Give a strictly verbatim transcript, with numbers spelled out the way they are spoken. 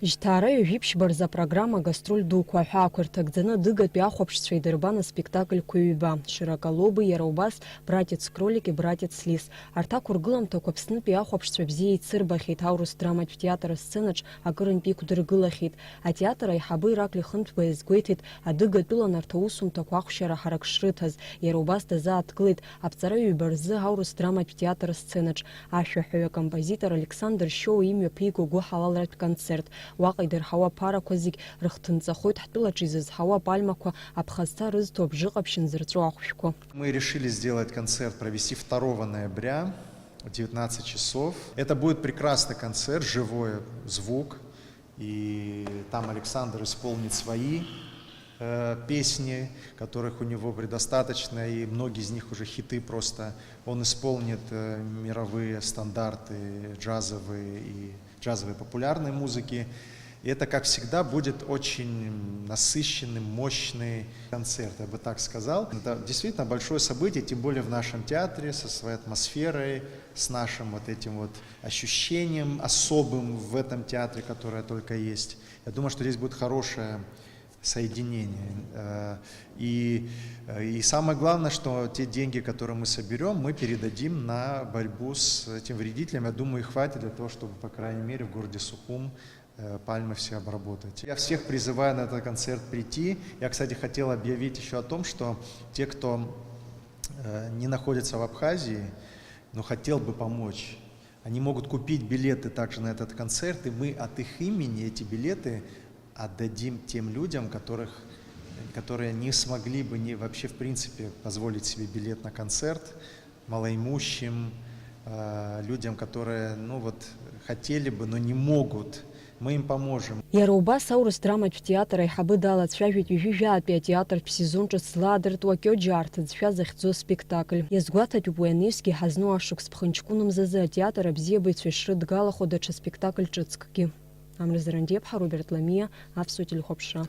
Жьҭаара ҩажәи ԥшьба рзы апрограмма Гастроль дуқәа аҳәаақәа ирҭагӡаны адыгатәи ахәаԥшцәа идырбан аспектакльқәа ҩба, Широко-Лобы, иара убас Братец-кролик и братец-лис. Арҭ ақәыргыламҭақәа Аԥснытәи ахәаԥшцәа бзиа еицырбахьеит, аурыс драматә театр асценаҿ акырынтә иқәдыргылахьеит. Атеатр аиҳабы Ираклиа Хынҭба иазгәеиҭеит, адыгатәыла нарҭ аусумҭақәа ахәшьара ҳарак шрыҭаз, иара убас дазааҭгылеит аԥҵара ҩба рзы аурыс драматә театр асценаҿ. Ашәаҳәаҩ акомпозитор Александр Шьоу имҩаԥиго гәыҳалалратә концерт. Уаҟа идырҳауа аԥарақәа зегь рыхҭынҵахоит ҳтәылаҿы изызҳауа апальмақәа, аԥхасҭа рызҭо абжьыҟаԥшь нзырҵәо ахәшәқәа. Мы решили сделать концерт, провести второго ноября в девятнадцать часов. Это будет прекрасный концерт, живой звук. И там Александр исполнит свои э, песни, которых у него предостаточно, и многие из них уже хиты просто. Он исполнит э, мировые стандарты джазовые и джазовой популярной музыки. И это, как всегда, будет очень насыщенный, мощный концерт, я бы так сказал. Это действительно большое событие, тем более в нашем театре, со своей атмосферой, с нашим вот этим вот ощущением особым в этом театре, которое только есть. Я думаю, что здесь будет хорошее соединение. Э, И, э, и самое главное, что те деньги, которые мы соберем, мы передадим на борьбу с этим вредителем. Я думаю, их хватит для того, чтобы, по крайней мере, в городе Сухум э, пальмы все обработать. Я всех призываю на этот концерт прийти. Я, кстати, хотел объявить еще о том, что те, кто э, не находится в Абхазии, но хотел бы помочь, они могут купить билеты также на этот концерт, и мы от их имени эти билеты отдадим тем людям, которых, которые не смогли бы не, вообще, в принципе, позволить себе билет на концерт, малоимущим, э, людям, которые, ну вот, хотели бы, но не могут. Мы им поможем. Иара убас аурыс драматә театр аиҳабы далацәажәеит ҩажәи жәаатәи атеатртә сезон ҿыц злаадыртуа Кьоџьа арҭыӡшәа захьӡу аспектакль. Иазгәаҭатәуп уи анеизгьы ҳазну ашықәс ԥхынҷкәын мзазы атеатр абзиабаҩцәа ишрыдгалахо даҽа спектакль ҿыцкгьы. Амра Зарандиаԥҳа, Роберт Ламиа, Аԥсуа телехәаԥшра.